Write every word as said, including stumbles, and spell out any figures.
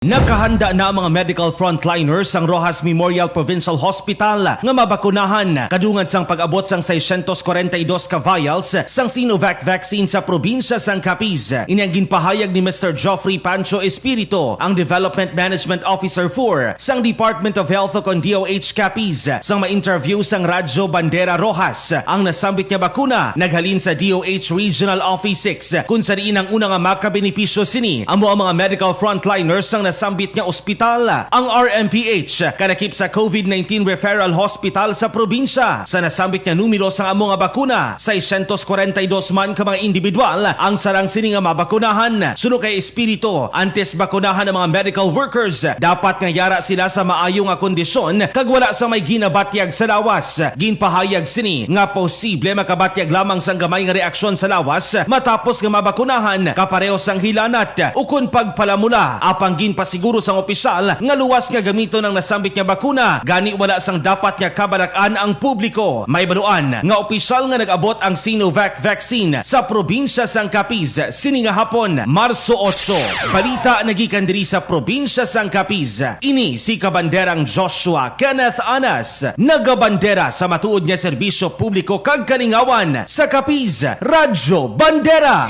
Nakahanda na ang mga medical frontliners sang Roxas Memorial Provincial Hospital nga mabakunahan kadungan sang pag-abot sang seiscientos kwarenta y dos ka vials sang Sinovac vaccine sa probinsya sang Capiz. Ini ang ginpahayag ni Mister Geoffrey Pancho Espirito, ang Development Management Officer four sang Department of Health ukon D O H Capiz, sang ma-interview sang Radyo Bandera Roxas. Ang nasambit nga bakuna naghalin sa D O H Regional Office six, kun sa diin ang una nga makabenepisyo sini amo ang mga medical frontliners sang nasambit nga ospital, ang R M P H, kalakip sa COVID nineteen Referral Hospital sa probinsya. Sa nasambit nga numero sang amo nga bakuna, seiscientos kwarenta y dos man ka mga individual ang sarang sini nga mabakunahan. Suno kay Espirito, antes bakunahan ang mga medical workers, dapat nga yara sila sa maayo nga kondisyon kag wala sa may ginabatyag sa lawas. Ginpahayag sini nga posible makabatyag lamang sang gamay nga reaksyon sa lawas matapos nga mabakunahan, kapareho sang hilanat ukon pagpalamula. Apang ginpasiguro sang opisyal nga luwas nga gamiton ang nasambit nga bakuna, gani wala sang dapat nga kabalak-an ang publiko. May baluan nga opisyal nga nag-abot ang Sinovac vaccine sa probinsya sang Capiz sini nga hapon, Marso otso. Balita nagikan diri sa probinsya sang Capiz. Ini si Kabanderang Joshua Kenneth Anas, nagabandera sa matuod nga serbisyo publiko kag kalingawan sa Capiz, Radyo Bandera.